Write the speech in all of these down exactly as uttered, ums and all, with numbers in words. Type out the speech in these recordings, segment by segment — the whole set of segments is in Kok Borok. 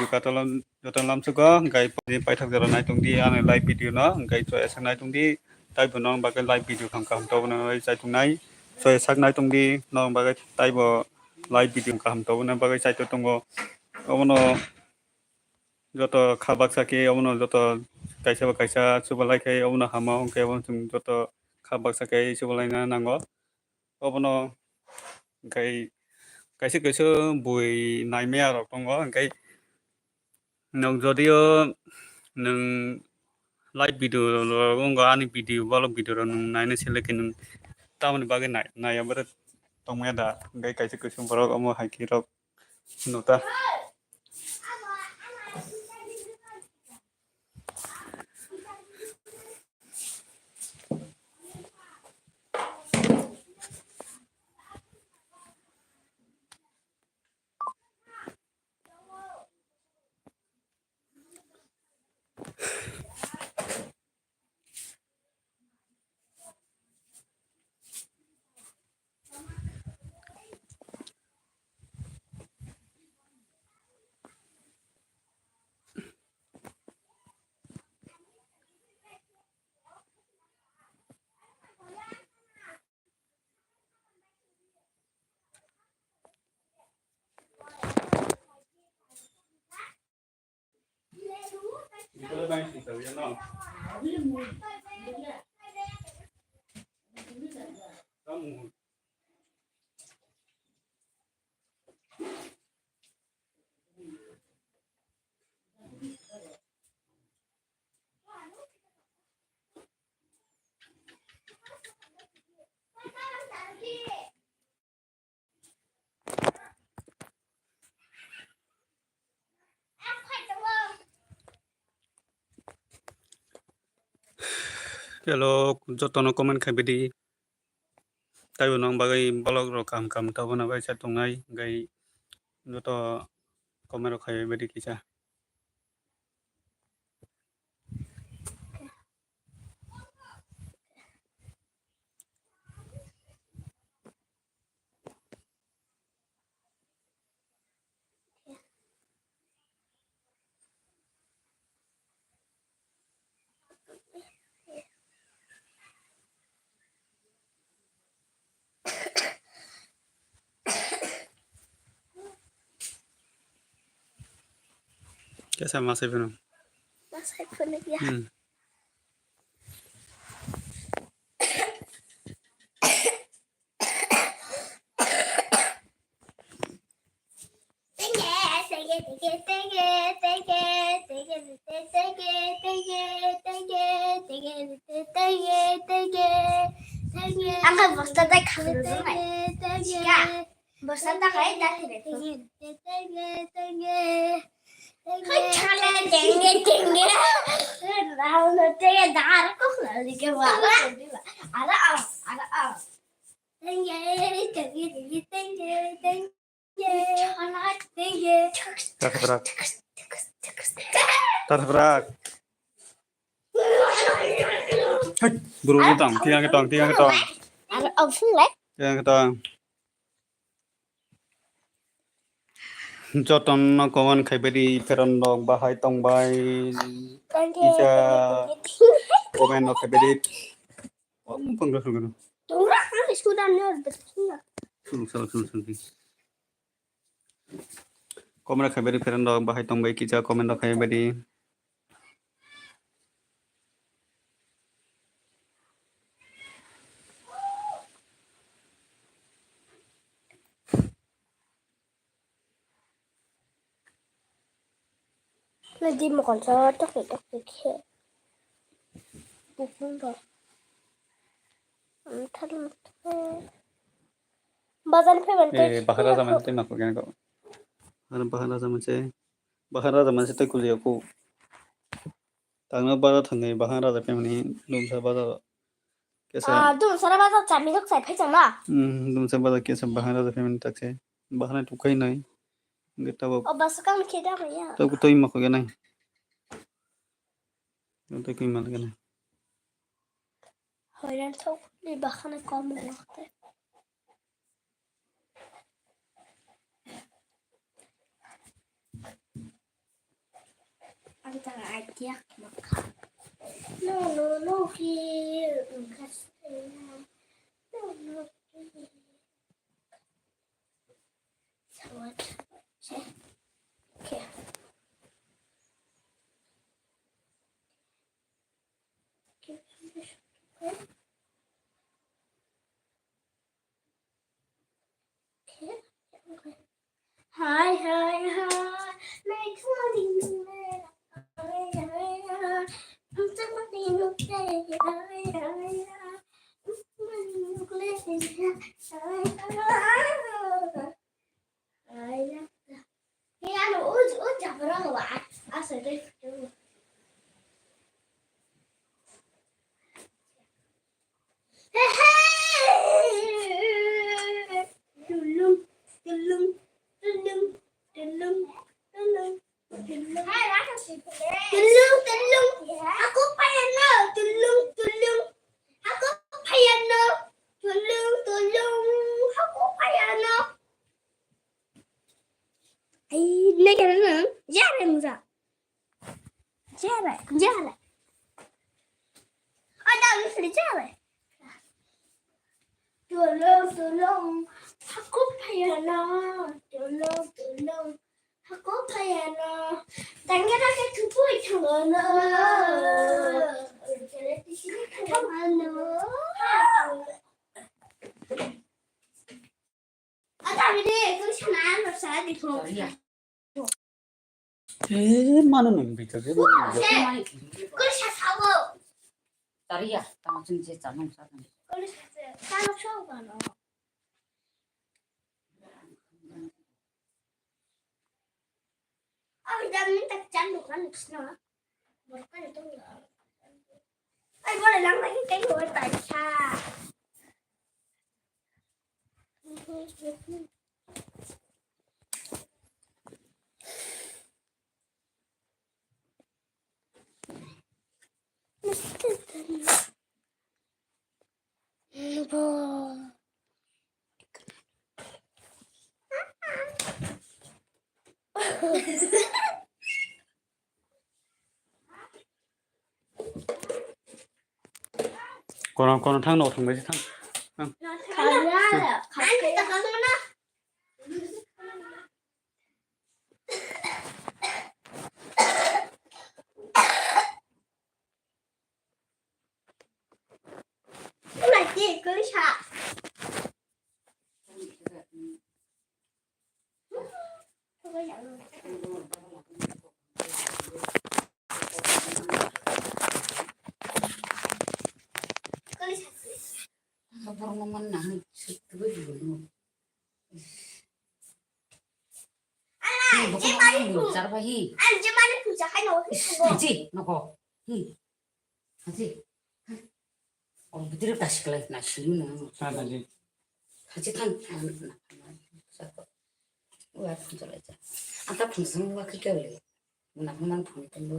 Katalo joto lamsugo, hwnkhe paithak jora naitung di ani live video no, hwnkhe chwya sak naitung di, taibo norok bagwi live video kaham kaham tobona bai chaitung nai, chwya sak naitung di, norok bagwi taibo live video kaham tobona bagwi chaitung tongo. Obono joto kha baksa khe obono joto kaisa ba kaisa chubalai khe obono hamo, hwnkhe obono chwng joto kha baksa khe chubalaina nango. Obono hwnkhe kaisa kaisa bui naimaya rok tongo, hwnkhe nwng jodio nwng live video rok wngkha, ani video, vlog video rok nwng naina selekhe nwng tamoni bagwi nai-, naiya bwrwi tongmaya da, hwnkhe kaisa kaisa borok omo hai khe rok. Nuta. Hello, jotono comment khaibidi. Taibo nang bagwi vlog rok kaham kaham tabona bai sa tongnai, hwnkhe joto comment rok khaibidi kisa. Kesa masai phano. Masai phano ya. Hmm. Ang khe bosta dai khamjak nai. Sika. Bosta dai khai dati re. Khai chale tenge tenge. Rao no tenge dar ko khali ke wala. Ara a, ara a. Tenge tenge tenge tenge. Tenge. Tenge. Tar haprak. Tar haprak. Hai, buru ni tong, tiang tong, tiang tong. Aro option le? Tiang tong. Jotono comment khaibadi pheron rok bahai tongbai. Thank you, kisa thank you, thank you. Comment rok khaibadi. Oh, pangla sungano. Tongra, ang iskudan nyor betina. Sung, sung, sung, sung. Comment khaibadi pheron rok bahai tongbai kisa comment rok khaibadi. Nadi mokon so tok tok tok khe. Bukung do. Am thal. Bazar phe ban. Eh, bahar raja man tei mako gana ko. Ar bahar raja man se. Bahar raja man se tei kuliya ko. Tangna bazar thangai bahar raja phe mani dumsa bazar. Kesa. Ah, dumsa bazar chami dok sai phai chang na. Hmm, dumsa bazar kesa bahar raja phe mani tak se. Bahar tukai nai. Geta bo. O bas kang khe da ya. Tok toi mako gana. Tok toi mal gana. Hoiran thok ni bakhana kom lakte. Ang tang idea makha. No, no, no, here. No, no, here. So what? Okay. Hi, hi, hi. Make money. Tulung, tulung, tulung, tulung, tulung. Tulung, tulung, aku payano. Tulung, tulung, aku payano. Tulung, tulung, aku payano. Ai, ne kana na? Jare musa. Jare, jare. Ada misli jare. Tulung, tulung, aku payano. Tulung, tulung, aku payano. Tangga tangga tupu itungano. Tangga tangga tupu itungano. Ada bini itu sana, sana di. Iya. Eh, mana nang bita ke? Kau sana tahu. Tariya, tama sing je tama sa. Kau sana tahu kan? Aku jangan minta candu kan sana. Bukan itu. Ay, boleh lang lagi kayo tayo. Kono, kono thang, no thang bai thang. Thang. Haji, noko. Hi. Haji. Oh, bidire ta siklai na silu na. Haji. Haji than. Wa phun chalai cha. Ata phun sung wa kike le. Na phun man phun kan bo.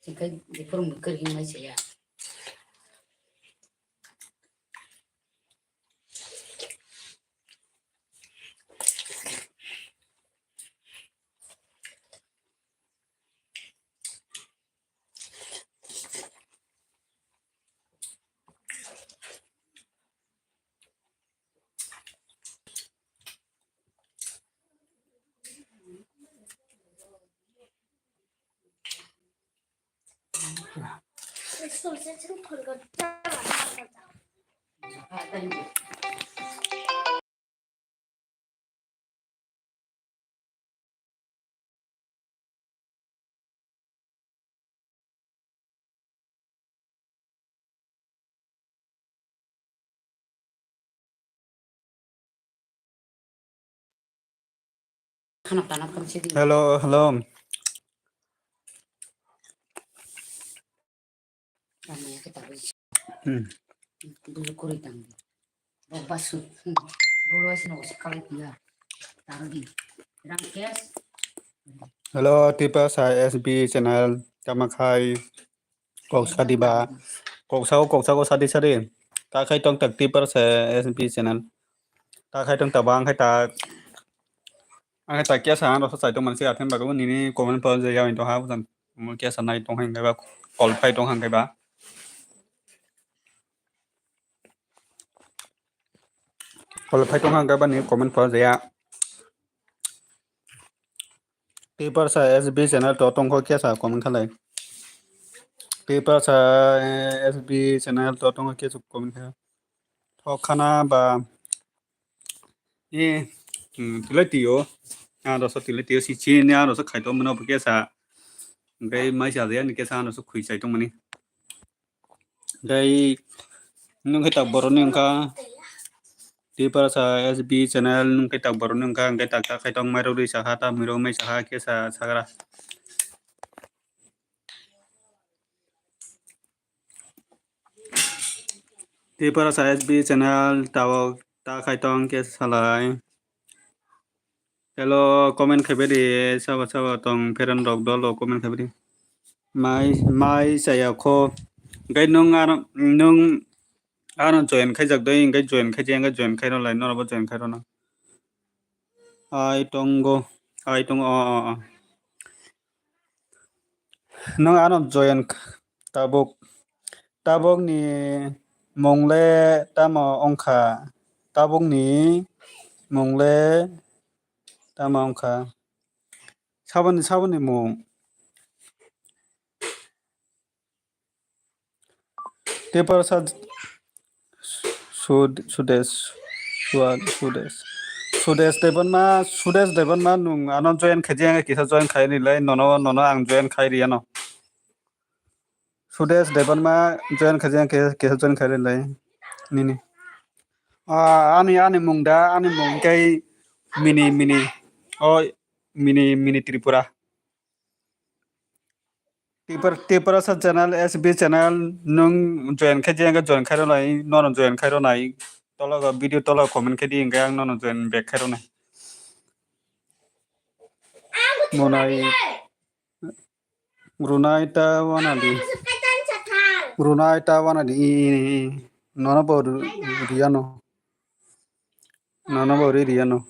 Chikai di phun mukar hi mai cha ya. Hello, hello. Hmm. Hello, Tipa Sai S B channel, tama khai, kok sadi ba, kok sao, kok sao, sadi, sadi, ta khai tong tak Tipa Sai S B channel, ta khai tong ta bang khai ta. Ang ta kesa ang rasa chai tong mani se athen bagwi nini comment pore je yawi tong ha bujang. Mo kesa nai tong hang kaiba, call phai tong hang kaiba. Call phai tong hang kaiba ni comment pore je ya. Tiprasa S B channel to tong kho kesa comment khalai. Tiprasa, eh, S B channel to tong kho kesa comment khalai. Thok khana ba, eh, hmm, tilai tio. Ah, dosa tilai tio si chini ah, dosa khai tong mano bo kesa. Hingke mai sa ya ni kesa ano so khui chai tong mani. Hingke nung khe tak borok ni wngkha Tiprasa S B channel nung khe tak borok ni wngkha hingke tak tak khai tong mai rok ri saha ta mui rok mai saha kesa sagra. Tiprasa S B channel tabok ta khai tong kesa salai. Hello, comment khai bai di, sabo sabo tong friend rok dolo comment khai bai di. Mai, mai chaya kho. Hingke nung ano, nung ano join khai jak doi, hingke join khai je, hingke join khai rw lai, norok bo join khai rw na. Ai tongo, ai tongo, o, o, o. Nung ano join k-, tabuk, tabuk ni mung le tamo wngkha? Tabuk ni mung le tamo wngkha? Saboni, saboni mung. Tiprasa Sud-, Sudesh, Suan-, Sudesh. Sudesh Debbarma, Sudesh Debbarma, nung ano join khai jeng kisa join khai rilai, nono, nono ang join khai riyano. Sudesh Debbarma join khai jeng kisa, kisa join khai rilai. Nini. Ah, ani, ani mung da, ani mung kai mini, mini. Oh, mini, mini Tripura. Tipra-, Tiprasa channel, S B channel, nung join khai jeng join khai rilai, nono join khai rilai. Tolo go video tolo comment khai di, hingke ang nono join back khai rilai. Monai, runai ta wana di. Runai ta wana di, i, i, i. Nono bo ru-, riyano. Nono bo ri riyano.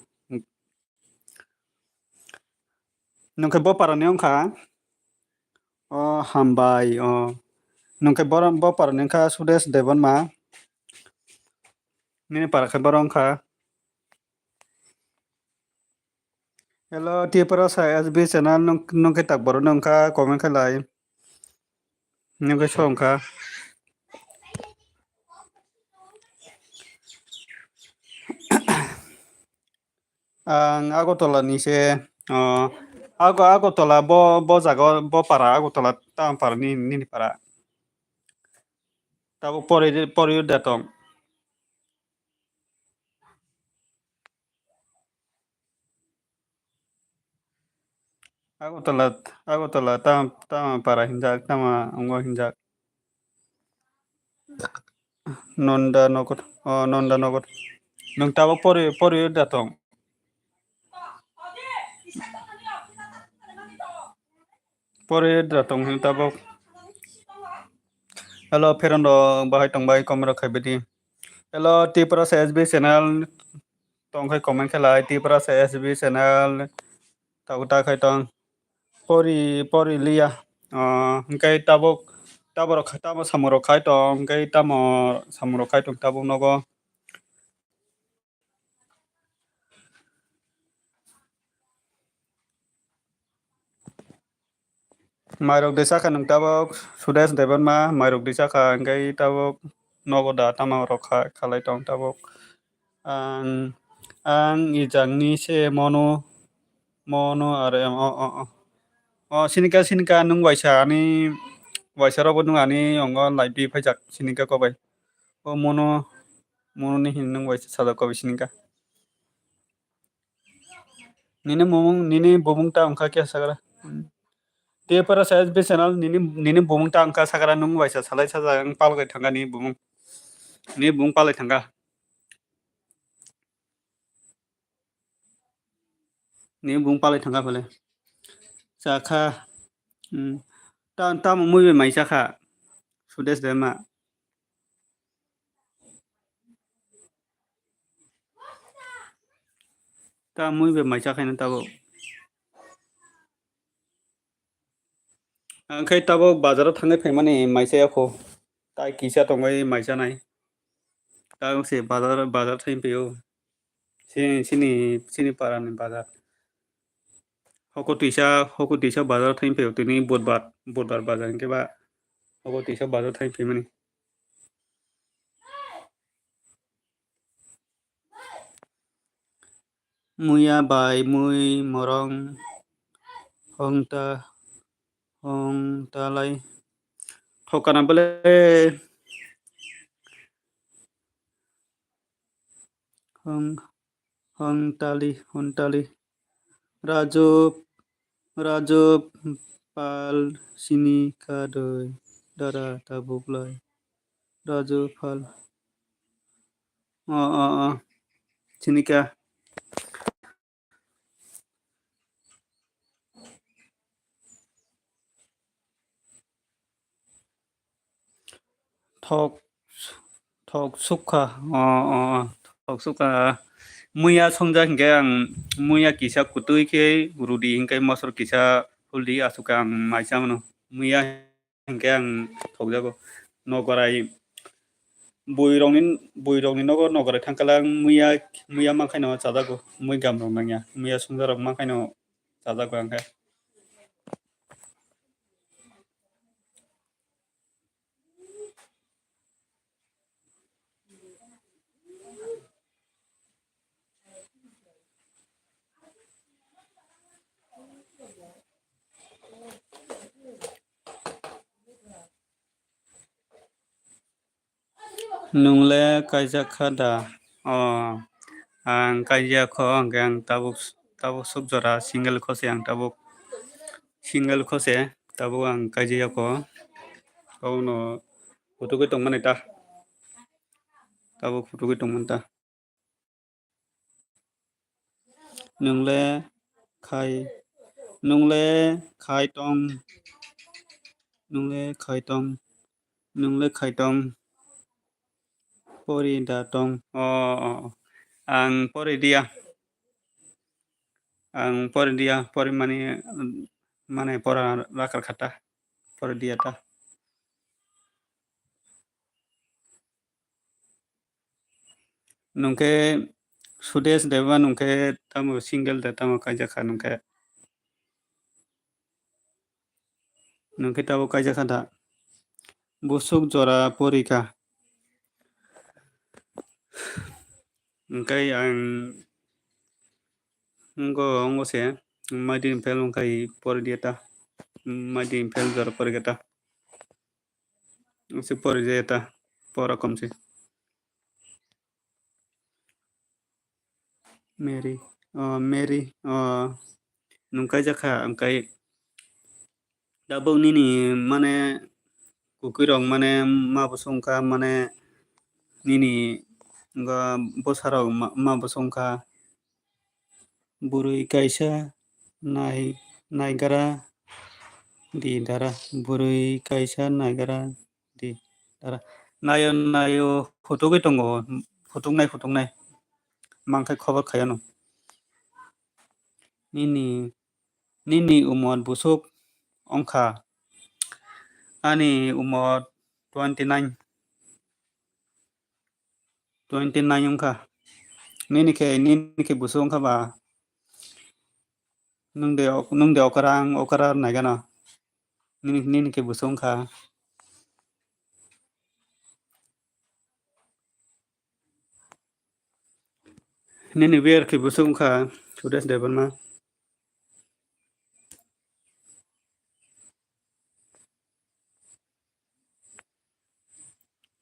Nung khe bo parani wngkha? O hambai, o. Nung khe boro-, bo parani wngkha Sudesh Debbarma. Nini para khe boro wngkha. Hello, Tiprasa S B channel, nung, nung khe tak borok nung kha comment khe lai. Nung khe song kha. Ang Agartala ni se, o, Ago-, Agartala bo, bo jaga o, bo para, Agartala town para ni, nini para. Tabuk pori, pori da tong. Agartala, Agartala tam, tama para hinjak, tama ongo hinjak. Nanda Nagar, o, Nanda Nagar. Nung tabuk pori, pori da tong. Pori da tong hwn tabuk. Hello, friend rok, bahai tong bai, comment rok khai bidi. Hello, Tiprasa S B channel, tong khai comment khe lai, Tiprasa S B channel, tabuk ta khai tong. Pori, pori liya. Ah, hingke tabuk, tabuk rok, tamo samung rok khai tong, hingke tamo samung rok khai tong tabuk nogo. Mairok de sakha nung tabuk Sudesh Debbarma, mairok de sakha hingke tabuk nogo da tamo rok kha-, khalai tong tabuk. Ang, ang ijang ni se mono, mono are, o, o, o. O, sinika, sinika, nung waisa ani, waisa rok bo nung ani ongo live bi phaijak, sinika kobai. O mono, mono ni hin nung waisa sajak kobai sinika. Nini bumung, nini bumung ta wngkha khe sagra. Tiprasa S B channel, nini, nini bumung ta wngkha sagra, nung waisa salai sajak, ang palgai thangkha ni bumung. Ni bumung palai thangkha. Ni bumung palai thangkha phale. Chakha. Hmm. Ta, tamo mui bai mai chakha. Sudesh Debbarma. Ta mui bai mai cha khaina tabuk. Ang khe tabuk bazaro thangwi phaimani mai cha yakho. Tai kisa tongwi mai chanai. Tabuk se bazar, bazar thangwi phaio. Chini, chini, chini para ni bazar. Hoko twisa, hoko twisa bazar thangwi phaio. Tini budbar, budbar bazar hinkhe ba hoko twisa bazar thangwi phaimani. Muya bai mui morong hongta hongtalai thokana bele hong hongtali hongtali Raju Raju pal sini kadoi dara tabuk lai. Raju pal. O, o, o. Sini ka. Thok, thok sukha. O, o, o. Thok sukha. Muya songjak hinkhe ang muya kisa kutui khe rudi hinkhe mosor kisa huldi aswk khe ang mai cha mano. Muya hinkhe ang thokjago. Nogorai buirokni, buirokni nogo nogorai thangkala ang muya, muya mankhaino chajago. Mui gamrok nangya. Muya songjakrok mankhaino chajago ang khe. Nwng le kaijak kha da? O, ang kaijak kho, hwnkhe ang tabuk, tabuk suk jora single kho se ang tabuk. Single kho se tabuk ang kaijak kho. Abono phutuk wi tongmani ta. Tabuk phutuk wi tongmani ta. Nwng le khai, nwng le khai tong, nwng le khai tong, nwng le khai tong, pori da tong. O, o, o. Ang pori dia. Ang pori dia, pori mani, mane pora rakar khata, pori dia ta. Nungkhe Sudesh Deba nungkhe tamo single da tamo kaijak kha nungkhe. Nungkhe tabo kaijak kha da. Busuk jora porikha. Hwnkhe ang wngkha, wngkha se Maidin phel wngkha i poridiya ta. Maidin phel jora porikha ta. Se porijaya ta. Pora kom se. Mary, oh, Mary, oh, nung kaijak kha, ang kai tabuk nini mane kukwirok mane ma bwswk wngkha, mane nini bwsarok ma bwswk wngkha, bwrwi kaisa nai, naigra di dara, bwrwi kaisa naigra di dara. Naio, naio, phutukgwi tongo, phutuknai, phutuknai. Mankhe khobor khaiyano. Nini, nini umor busuk wngkha? Ani umor twenty nine. Twenty nine wngkha. Nini khe, nini khe busuk wngkha ba? Nung de, nung de okra, ang okra naigano. Nini, nini khe busuk wngkha. Nini ber khe busuk wngkha, Sudesh Debbarma.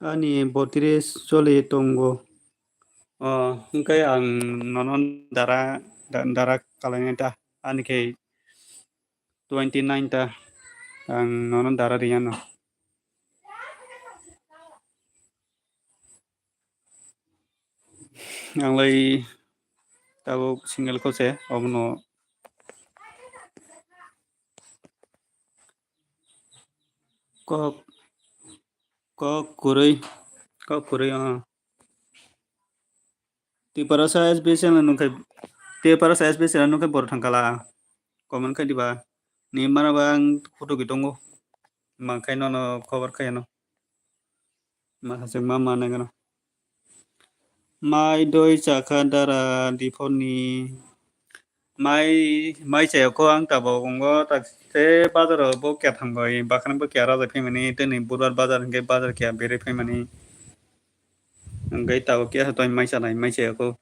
Ani botiris choli tongo. O, hwnkhe ang nono dara, da-, dara kalainai ta. Ani khe twenty nine ta. Ang nono dara riyano. Ang lai tabuk single kho se, obono kok, kok kwrwi, kok kwrwi, ah. Tiprasa S B channel nung khai Tei para sa S B channel nukhe borok thangkala. Comment khai diba. Ni mana ba ang photo gwi tongo. Mangkhai nono cover khai ano. Masajwk ma manai gano. Mai doi chakha dara diphoni. Mai, mai chayakho ang tabok wngo, tak se bazaro bo kya thangbai, bakhang bo kya raja phaimani, tini budbar bazar hwnkhe bazar kya berwi phaimani. Hwnkhe tabok kya sa tongwi mai chanai, mai chayakho.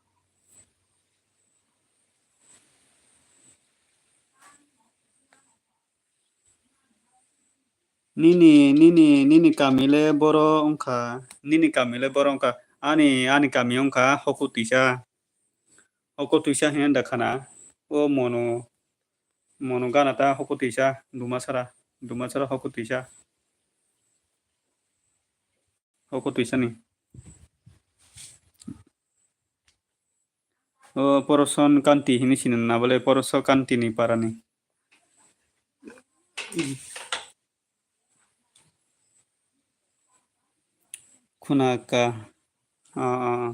Nini, nini, nini kami le boro wngkha, nini kami le boro wngkha, ani, ani kami wngkha Hokutwisa. Hokutwisa hwnwi da khana, o mono, mono gana ta Hokutwisa, Dumasara, Dumasara Hokutwisa. Hokutwisani. O Poroson Kanti hini sini na bole Poroson Kanti ni parani. Khunaka. Ah, ah.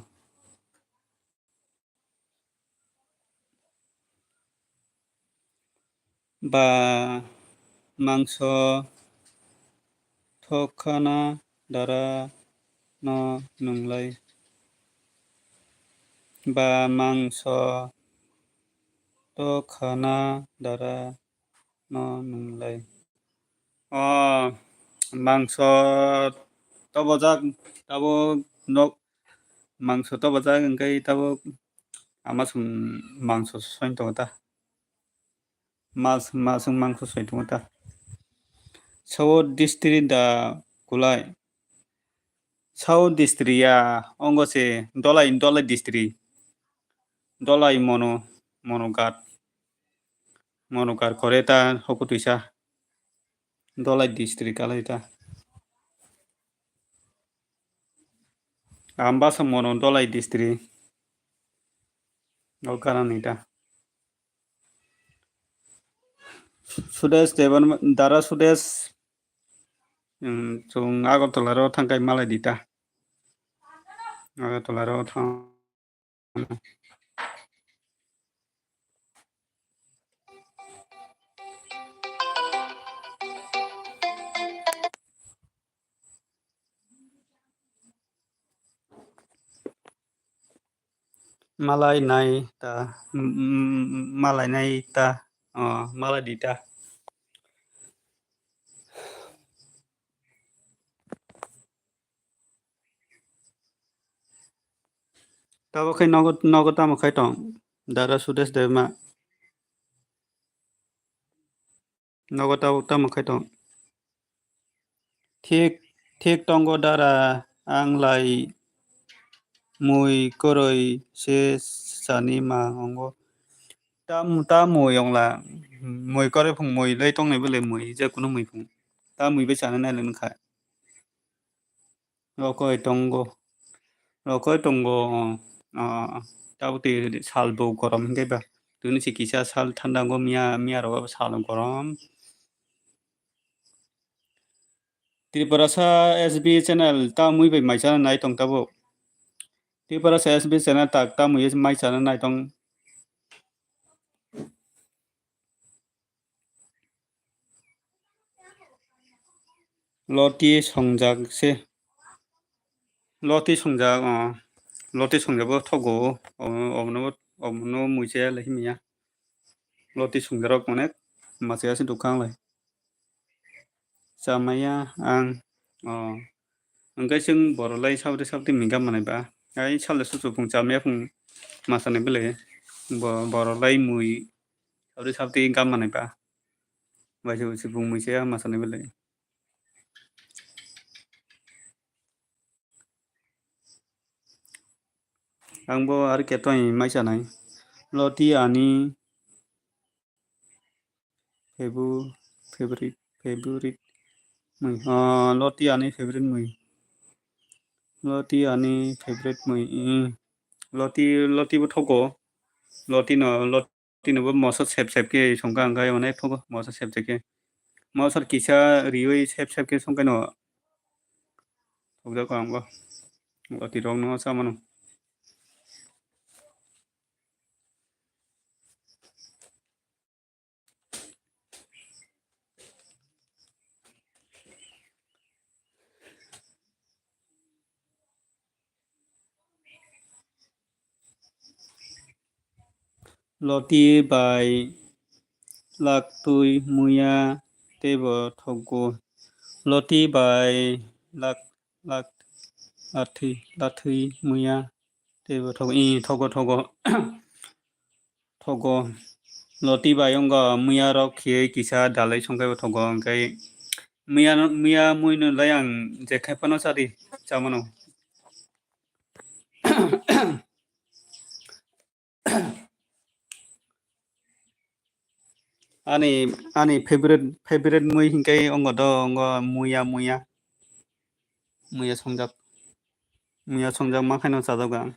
Ba mangso thokhana dara no nunglai. Ba mangso thokhana dara no nunglai. O mangso tobojak tabuk nok mangso tobojak hwnkhe tabuk ama chwng mangso soi tongo ta. Mas, maswng mangso soi tongo ta. South district da kulai. South district ya, ongo se Dolai, Dolai district. Dolai mono, mono gat. Mono gat kore ta Hokutwisa. Dolai district kalai ta. Ambasa mono Dolai district. O karani ta. Sudesh Deban, Dara Sudesh, um, chwng Agartala ro thangkai malai di ta. Agartala ro thang. Malai nai ta, m-, m-, malai nai ta, o, malai di ta. Tabo khe nogo, nogo tamo khai tong? Dara Sudesh Debma. Nogo tabuk tamo khai tong? Thik, thik tongo dara, ang lai mui kwrwi se sani ma wngo. Tam, ta mui wngla, mui kwrwi phung mui lai tongnai bwle mui, je kunu mui phung. Ta mui bai chana nai le wngkha. Rokoi tongo. Rokoi tongo, o, o, o. Tabuk twi sal bo gorom hinkhe ba. Tini se kisa sal thanda wngkho, miya, miya rogo sal gorom. Tripurasa S B channel ta mui bai mai chana nai tong tabuk. Tripurasa S B channel tak ta mui mai chana nai tong. Loti songjak se. Loti songjak, o. Loti songjak bo thogo. O, omono, omono mui chaya lai himya. Loti songjarok onek machaya se dukha ang lai. Chamaya ang, o. Hwnkhe chwng borok lai sabri sabri mui gam manai ba. Ai sal suchuk phung chamaya phung masa nai bwle. Bo-, borok lai mui sabri sabri gam manai ba. Bai se, se bung mui se ma sanai belai. Ang bo ar keto mai sanai. Loti ani febu-, favorite, favorite mui. Ah, loti ani favorite mui. Loti ani favorite mui. Hmm. Loti, loti bo thogo. Loti no, loti Tini bo moso sep sep khe songkha, hwnkhe onek thogo moso sep sep khe. Moso kisa riui sep sep khe songkhe no thokjak ang bo. Loti rok no chamano. Loti bai laktwi muya teibo thogo. Loti bai lak-, lak-, lathwi, lathwi muya teibo thogo. Ih, thogo, thogo. Thogo. Loti bai wngkha muya rok khiyui kisa dalai songkhaibo thogo. Hwnkhe muya no, muya mui no lai ang je khai phano chadi, chamano. Ani, ani favorite, favorite mui hinkhe wngkha do, wngkha muya, muya. Muya songjak. Muya songjak ma khaino chajakgo ang.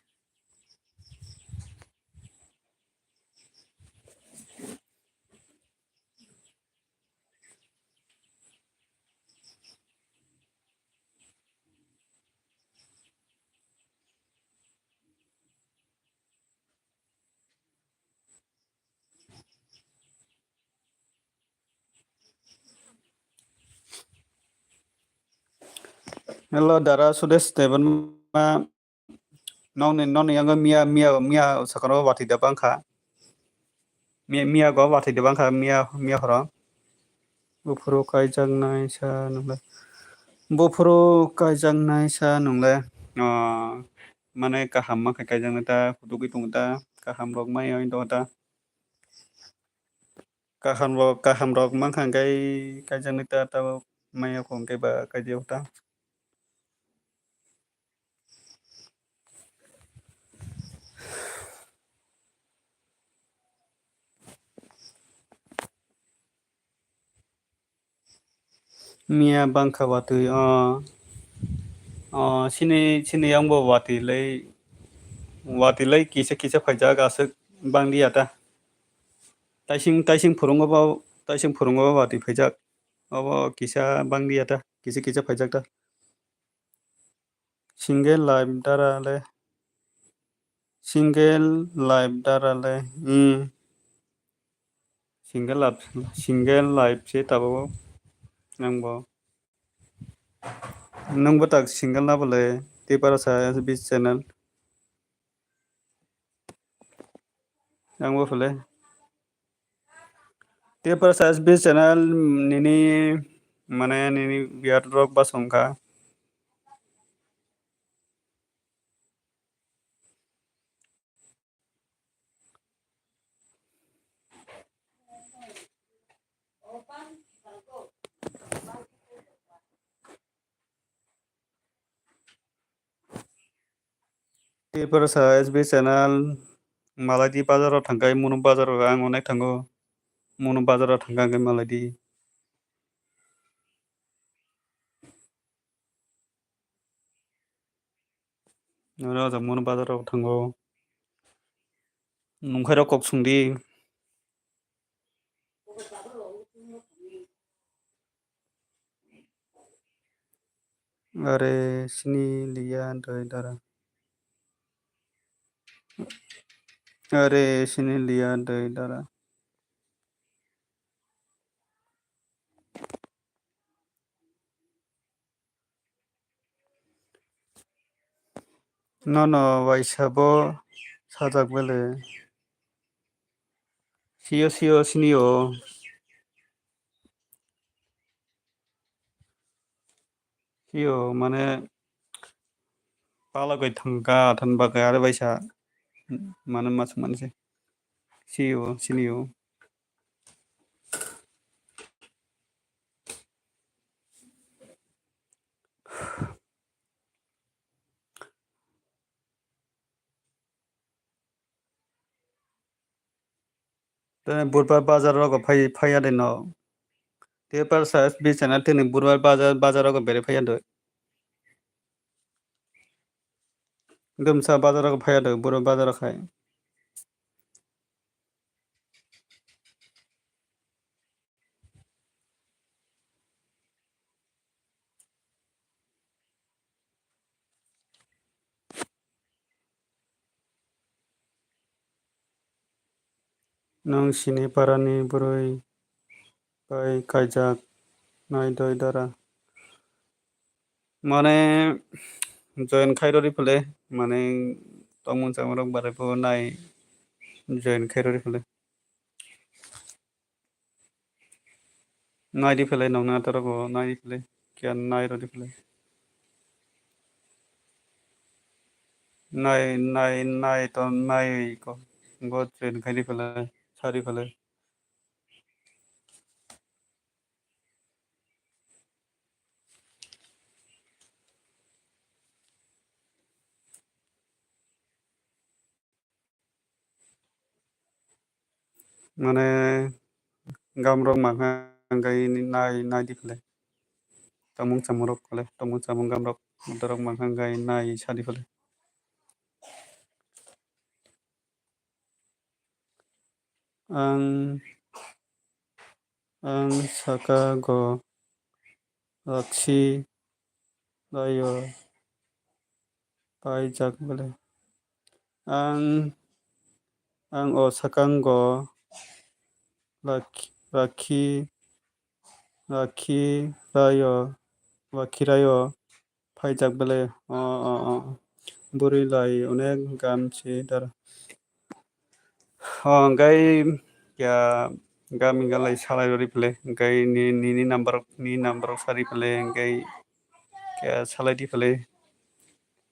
Hello, Dara Sudesh Debbarma. Nokni, nokni yango miya, miya, miya sakano watwi da bangkha. Miya, miya go watwi da bangkha, miya, miya horo. Buphuru kaijaknai sa nwngle. Buphuru kaijaknai sa nwngle. Ah, mane kaham ma khe kaijaknai ta, hudugwi tongo ta, kaham rok mai oi tongo ta. Kaham rok, kaham rok mankha hwnkhe kaijaknai ta, tabuk maya kho hwnkhe ba kaijakgo ta. Miya bangkha watwi, o, o, sini, sini yang bo watwi lai, watwi lai kisa, kisa phaijak aswk bangdi ya ta. Taising, taising phurungo bo, taising phurungo bo watwi phaijak. Obo kisa bangdi ya ta, kisa, kisa phaijak ta. Single life dara le, single life dara le, hmm. Single life, single life se tabuk nangbo. Nangbo tak single na bole, Tiprasa S B channel. Nangbo phele. Tiprasa S B channel nini, mane nini biat rok basong kha. Tiprasa S B channel, malaidi bazaro thangkai, munu bazaro ang onek thango, munu bazaro thangka hwnkhe malaidi. Oro jang munu bazaro thango, nungkhairok kok sungdi. Are sini liya doi dara. Are sini liya doi dara. Nono waisa bo sajak bele. Sio, sio, sini o. Sio, mane, palagwi thangkha, than bagwi, are baisa, mane, mas manse. Sio, sini o. Tei Budhbar bazar rogo phai, phaiya de no. Tiprasa S B channel tini Budhbar bazar, bazar rogo bere phaiya de. Dumsa bazar rogo phaiya de, Budhbar bazar khai. Nwng sini parani bwrwi bai kaijak nai doi dara. Mane join khai rw di phale, mane tongmung chamung rok barai bo nai, Join khairodi phale. Naidi phale nokna torogo naidi phale. Kiya nairodi phale. Nai, nai, nai to nai ko. Go join khaidi phale. Sadi phale. Mane gamrok mankha hwnkhe nai, naidi phale. Tongmung samungrok phale, tongmung samung gamrok, motorrok mankha hwnkhe nai sadi phale. Ang, ang saka go rakhi laio paijak bele. Ang, ang o sakango rakhi, rakhi, rakhi raio, rakhi raio. Phaijak bele, o, o, o. Bwrwi lai onek gam se dara. O, hwnkhe ya gami galai salai rori phele, hwnkhe ni, nini number, ni number sari phele, hwnkhe ya salai di phele,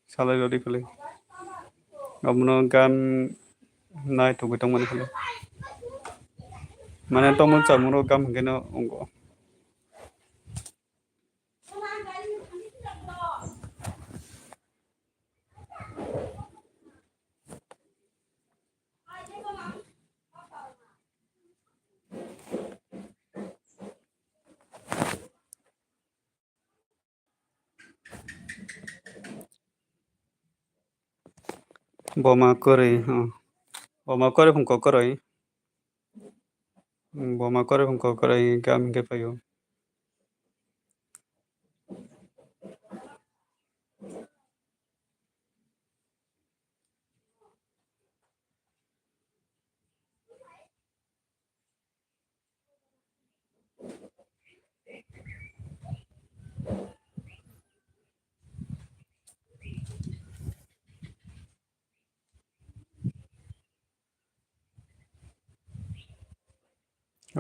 salai rori phele. Omono gam nai tongwi tongmani phele. Mane tongmung chamung rok gam hwnkhe no wngo. Boma kwrwi, oh. Boma kwrwi phung kok kwrwi. Boma kwrwi phung kok kwrwi gam hwnkhe phaio.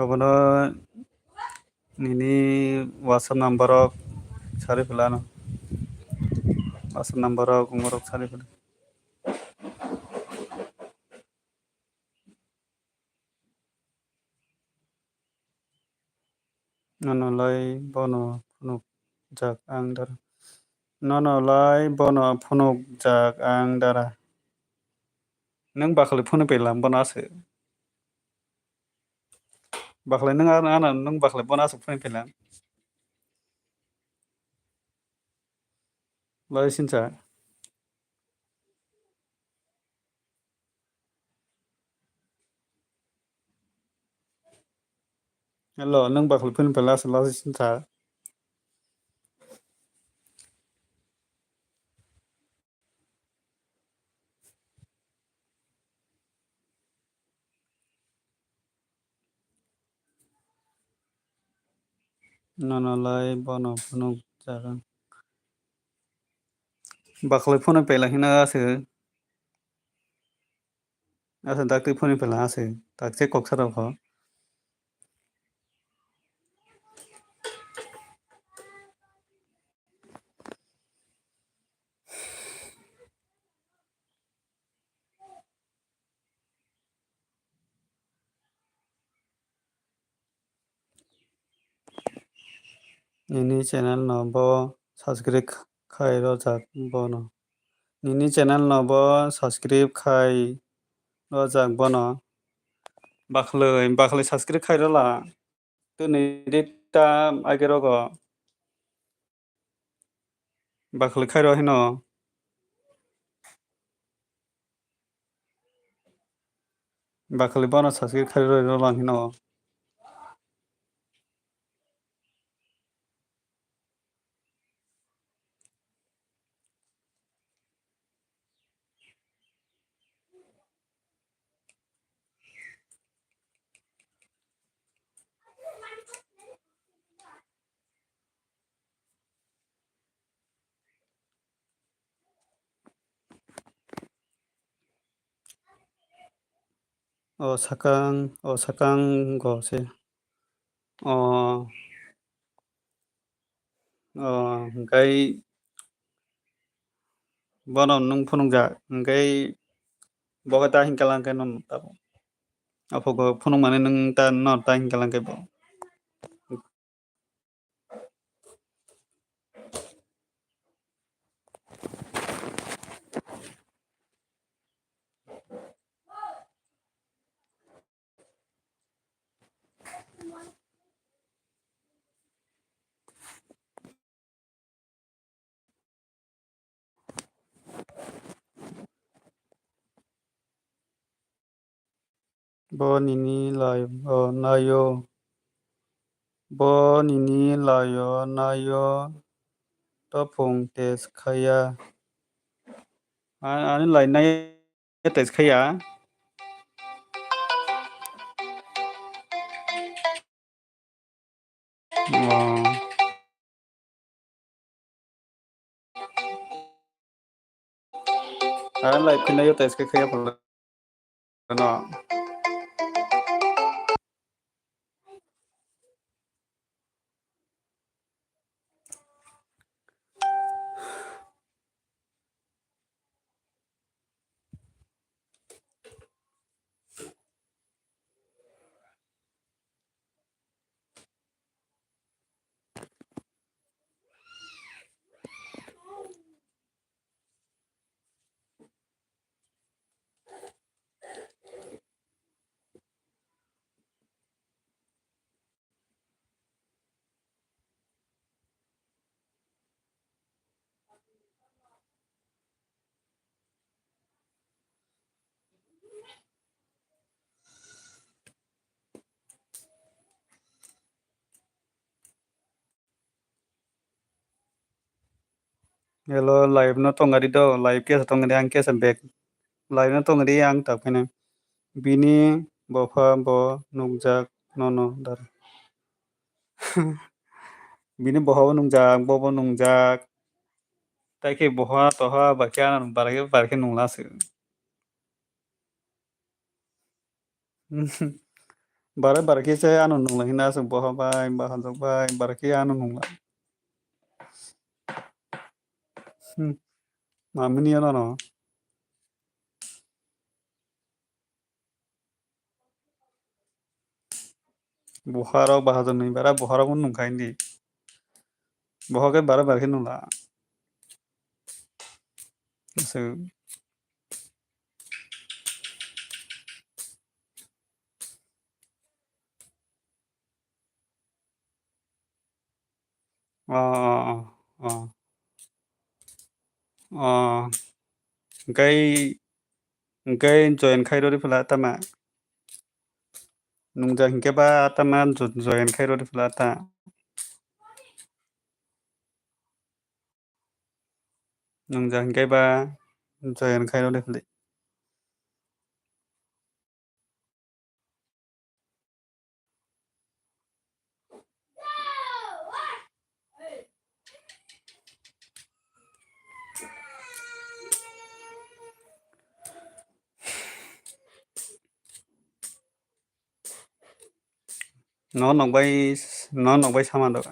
Obono nini WhatsApp number rok sari phela ano. WhatsApp number rok umorok sari phela. Nono lai bono phunukjak ang dara. Nono lai bono phunukjak ang dara. Nwng bakhlai phunuk pailam bono aswk. Bakhlai nwng ano, ano nwng bakhlai bono aswk phunuk pailam. Lai sinsa. Hello, nwng bakhlai phunuk pailam aswk lai sinsa. Nono lai bono phunukjak ang. Bakhlai phunuk paila hino aswk. Aswk dakti phunuk paila aswk. Takche kok sarok ho. Nini channel no bo subscribe khai rojak bono. Nini channel no bo subscribe khai rojak bono. Bakhlai, bakhlai subscribe khai rola. Tini dita age rogo. Bakhlai khairo hino. Bakhlai bono saske khairo hino lang hino. O sakang, o sakango se. O, o, hwnkhe bono nwng phunukjak, hwnkhe bo khe ta hinkhe lang khe nono tabuk. Aphuru phunukmani nwng ta, no ta hinkhe lang khe bo. Bo nini live o naio. Bo nini live o naio. Topung test khaya. A-, ani live nai test khaya. O. Ang live khwnaio, test khe khaya phano. Hello, live no tongari do, live kesa tongari, ang kesa back. Live no tongari ang tak phano. Bini bopha bo nukjak nono dar. Bini bopha bo nungjak, bo bo nungjak. Tai khe bopha toha ba khe ano bar khe, bar khe nungla se. Bare bare khe se ano nungla hina se, boha bai, bahajak bai, bare khe ano nungla. Hmm. Mamini ano no. Boha rok bahajak ni bara boha rok nungkha hindi. Boha khe bare bare khe nungla. Aswk. O, o, o, o. O. Hwnkhe, hwnkhe join khai rw di phala tama. Nungjak hinkhe ba tama jo-, join khai rw di phala ta. Nungjak hinkhe ba join khai rw di phala. No nokbai, no nokbai sama do.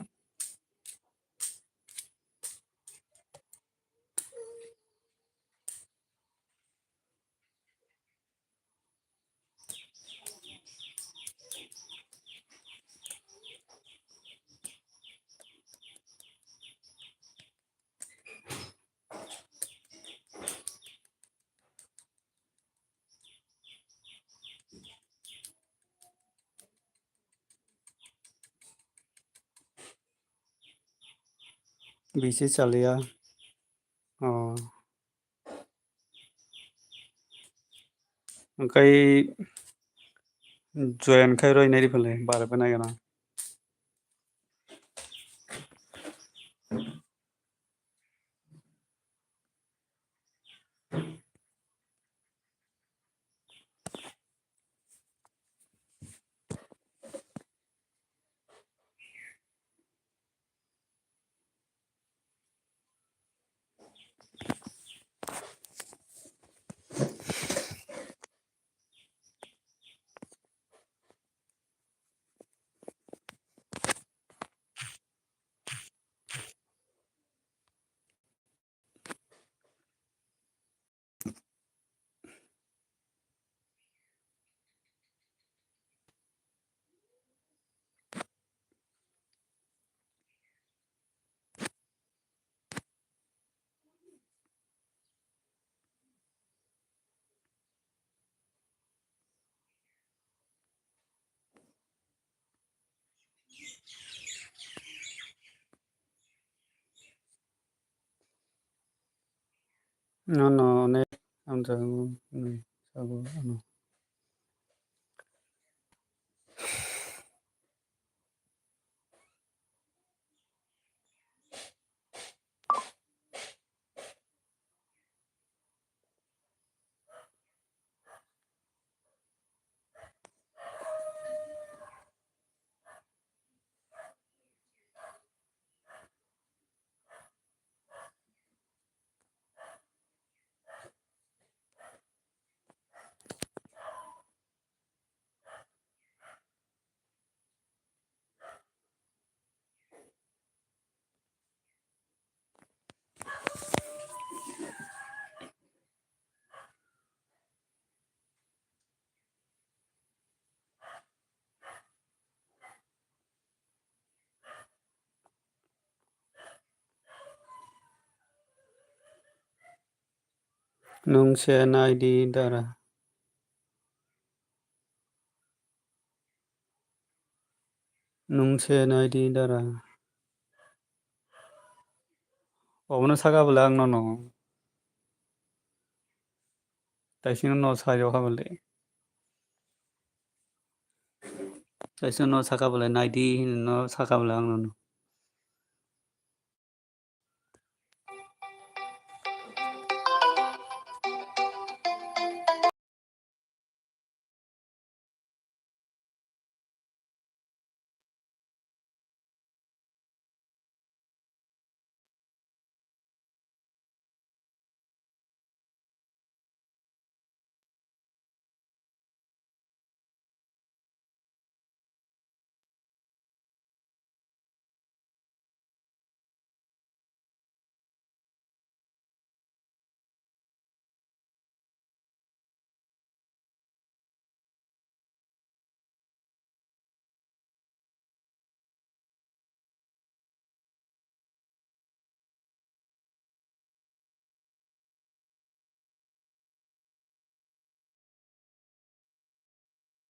Bisi chaliya. O. Hwnkhe join khai rw nai di phalai, bare bwnai gana. No, no, onek hamjago, hmm, sabo, ano. Nwng se nai di dara. Nwng se nai di dara. Obono saka bwle ang nono. Taisino no sayo kha bwle. Taisino no saka bwle nai di hino no saka bwle ang nono.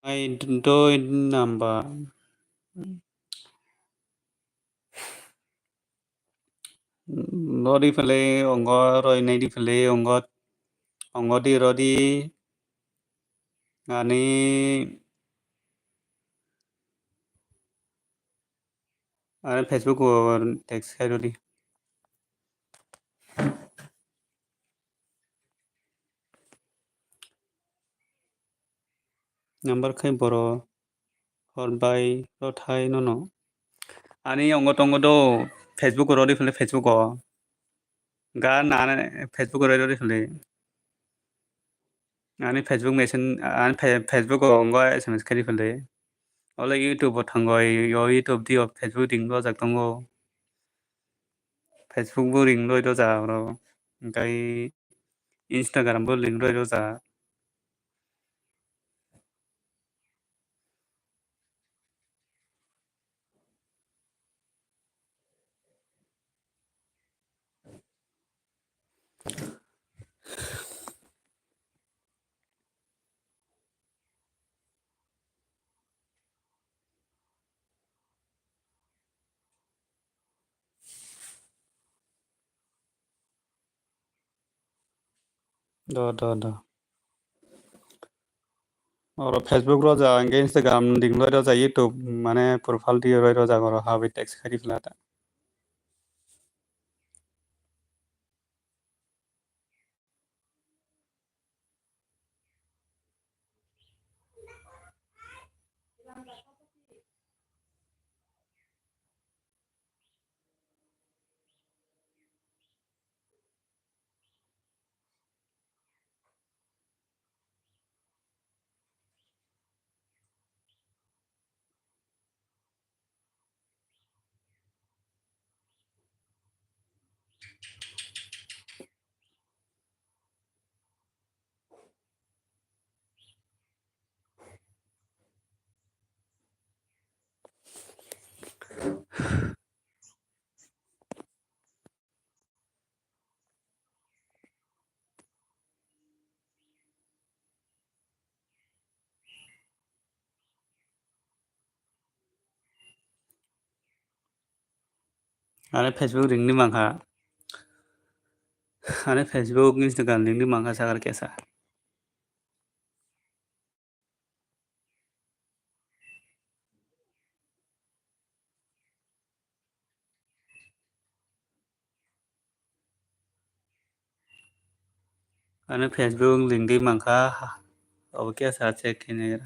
Ai doi number. Rodi phele ongo roi nai di phele ongo ongo di rodi ani ani Facebook o text khai rodi. Number khai boro hor bai rothai nono. Ani ongo tongo do Facebook o rodi phele Facebook o. Ga na Facebook o rodi phele. Ani Facebook mesen ani Facebook o ongo S M S khai phele. Ole YouTube o thango yo YouTube di o Facebook ding do jak tongo. Facebook bo ring roi do ja oro. Engkai Instagram bo ring roi do ja. Do do do. Oro Facebook rojak, hingke Instagram link roi rojak, YouTube mane profile di roi rojak, oro habwi text khai di phlata. Ani Facebook ring ni mankha. Ani Facebook, Instagram link di mankha sakar kesa. Ani Facebook link di mankha, obo kesa check khe nai.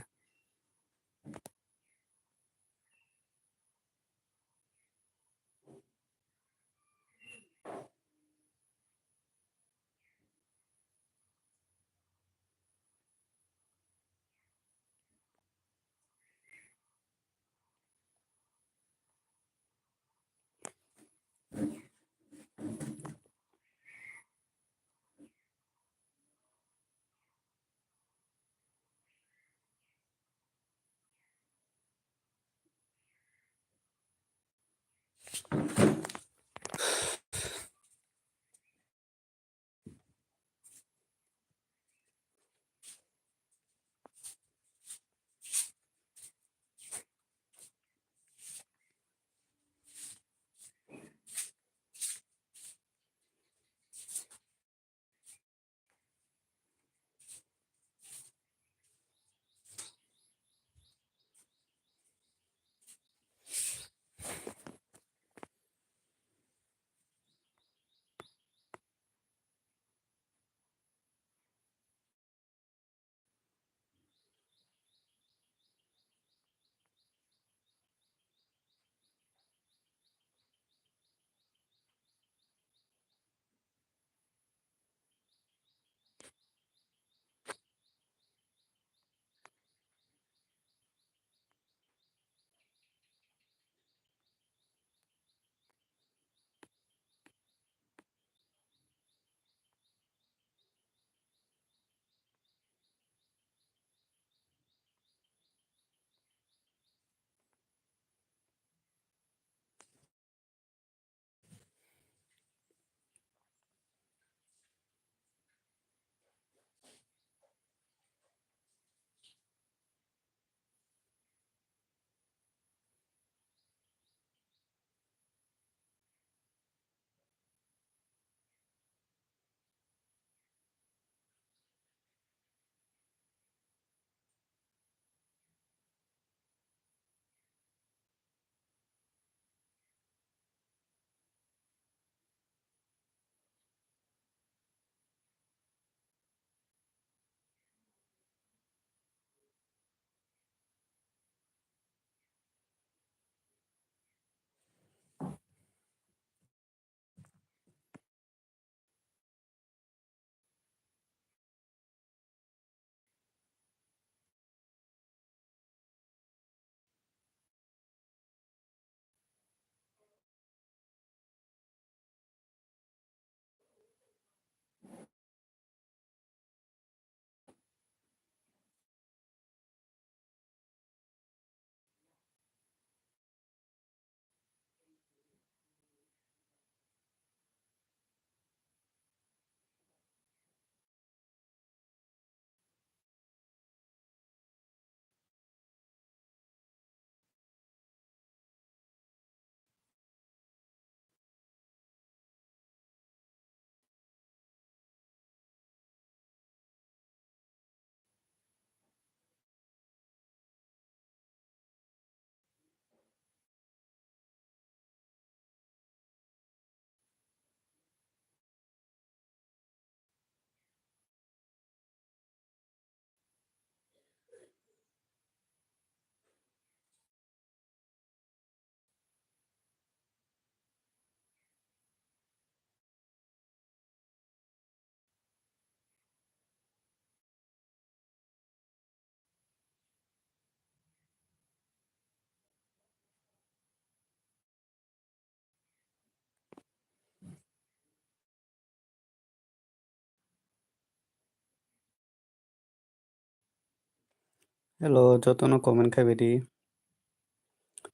Hello, jotono comment khai baidi.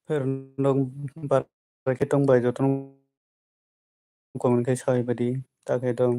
Pher nok bar khe tong bai jotono comment khai sai baidi. Ta khe tong.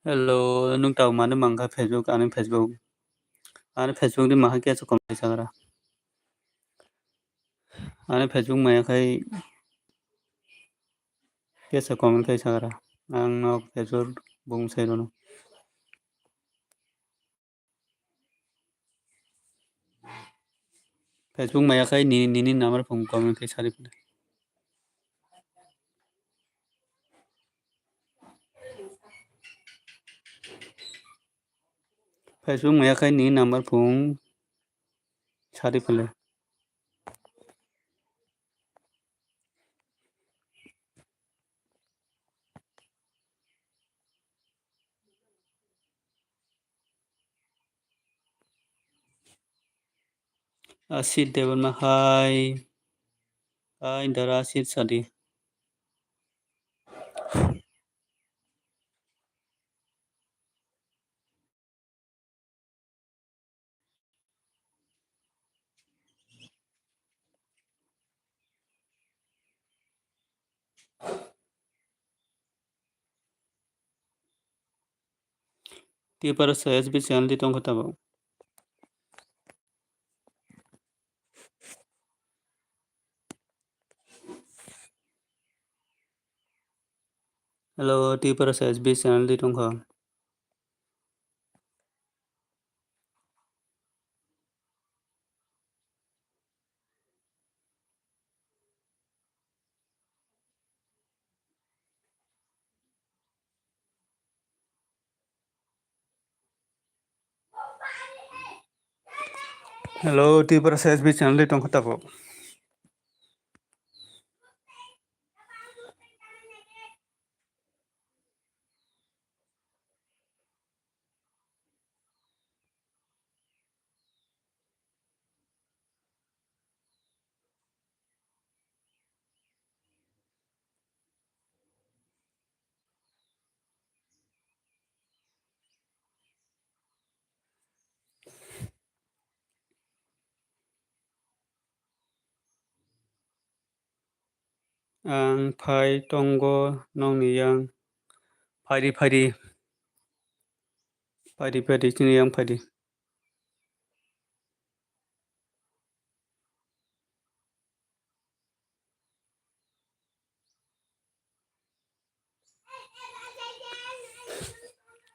Hello, nwng tabuk mani mankha Facebook, ani Facebook. Ani Facebook di maha kesa comment kaisagra. Ani Facebook maya khai kesa comment kaisagra. Ang nok Facebook bung sai rono. Facebook maya khai ni, nini number phone comment khai sari phone. Facebook maya khai ni number phone sari phone. Asit Debbarma, hi. Hi, Dara Asit Sadi. Tiprasa S B channel di tongkha tabuk. Hello, Tiprasa S B channel di tongkha. Hello, Tiprasa S B channel di tongkha tabuk. Ang phai tongo nokni yang. Phaidi, phaidi. Phaidi, phaidi, chini yang phaidi.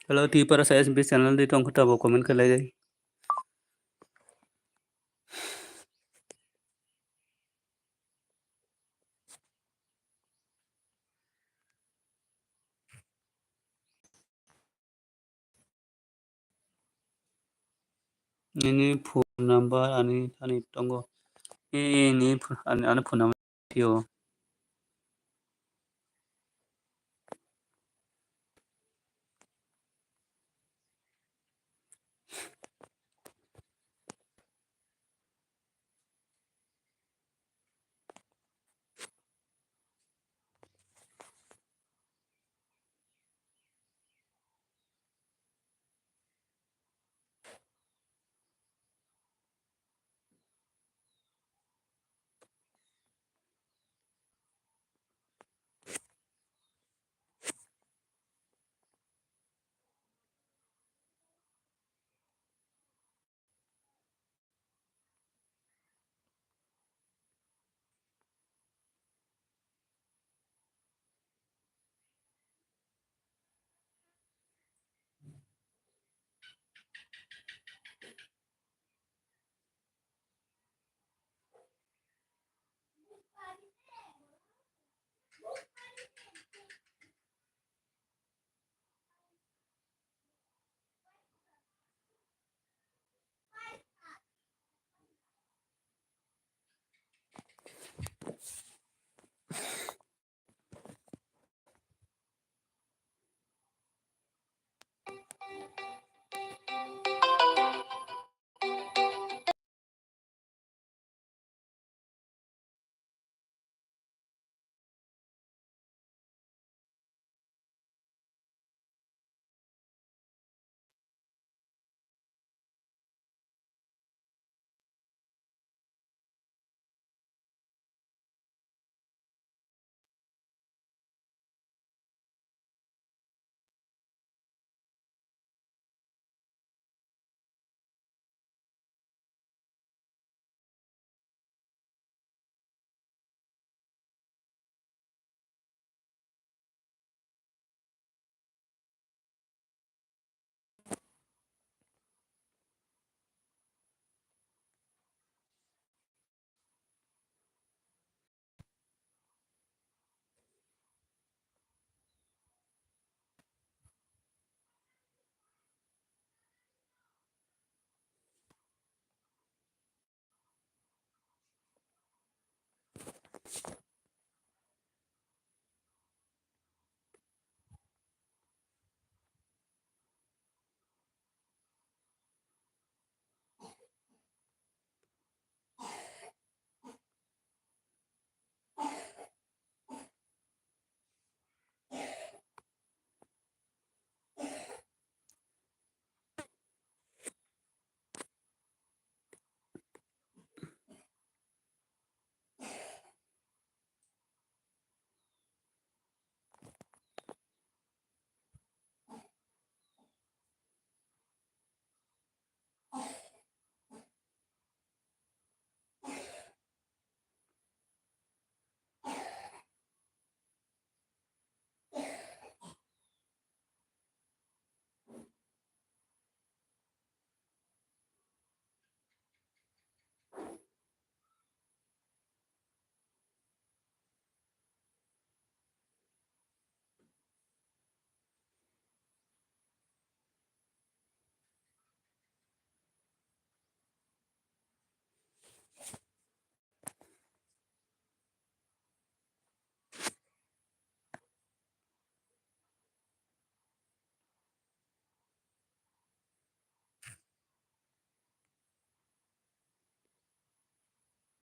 Hello, Tiprasa S B channel di tongkha tabuk comment khe lai dai. Nini phone number ani thani tongo. Nini ph-, ani, ani phone number phio.